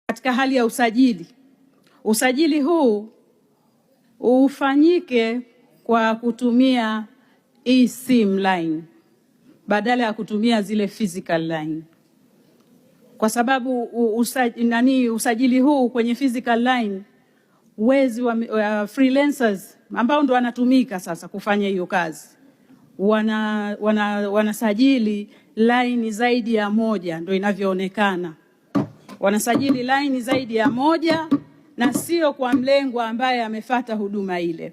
Katika hali ya usajili, usajili huu ufanyike kwa kutumia eSIM line badala ya kutumia zile physical line, kwa sababu usajili huu kwenye physical line wezi wa freelancers ambao ndo wanatumika sasa kufanya hiyo kazi wanasajili line zaidi ya moja, ndo inavyoonekana wanasajili laini zaidi ya moja na sio kwa mlengwa ambaye amefata huduma ile.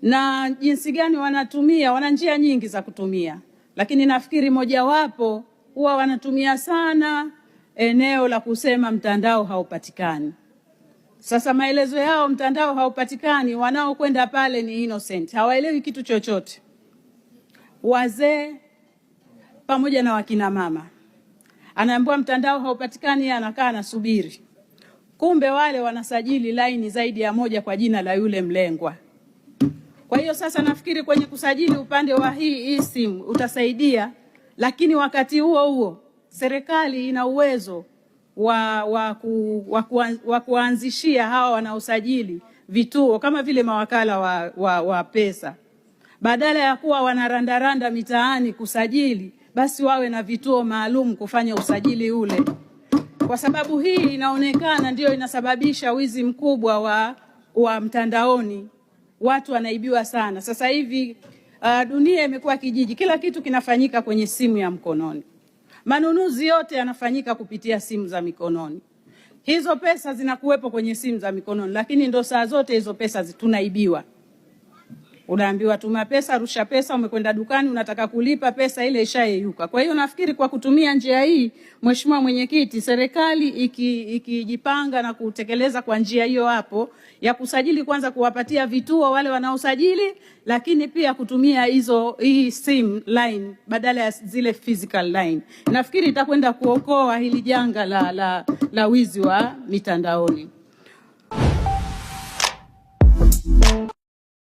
Na jinsi gani wanatumia? Wana njia nyingi za kutumia, lakini nafikiri mojawapo huwa wanatumia sana eneo la kusema mtandao haupatikani. Sasa maelezo yao mtandao haupatikani, wanaokwenda pale ni innocent, hawaelewi kitu chochote, wazee pamoja na wakina mama anaambiwa mtandao haupatikani, anakaa anasubiri. Kumbe wale wanasajili laini zaidi ya moja kwa jina la yule mlengwa. Kwa hiyo sasa nafikiri kwenye kusajili upande wa hii eSIM utasaidia, lakini wakati huo huo serikali ina uwezo wa kuanzishia hawa wanaosajili vituo kama vile mawakala wa pesa, badala ya kuwa wanarandaranda mitaani kusajili basi wawe na vituo maalum kufanya usajili ule, kwa sababu hii inaonekana ndiyo inasababisha wizi mkubwa wa mtandaoni. Watu wanaibiwa sana sasa hivi. Dunia imekuwa kijiji, kila kitu kinafanyika kwenye simu ya mkononi, manunuzi yote yanafanyika kupitia simu za mikononi. Hizo pesa zinakuwepo kwenye simu za mikononi, lakini ndo saa zote hizo pesa tunaibiwa. Unaambiwa tuma pesa, rusha pesa, umekwenda dukani unataka kulipa pesa ile ishayeyuka. Kwa hiyo nafikiri kwa kutumia njia hii, Mheshimiwa Mwenyekiti, serikali ikijipanga na kutekeleza kwa njia hiyo hapo ya kusajili, kwanza kuwapatia vituo wale wanaosajili, lakini pia kutumia hizo hii SIM line badala ya zile physical line, nafikiri itakwenda kuokoa hili janga la wizi wa mitandaoni.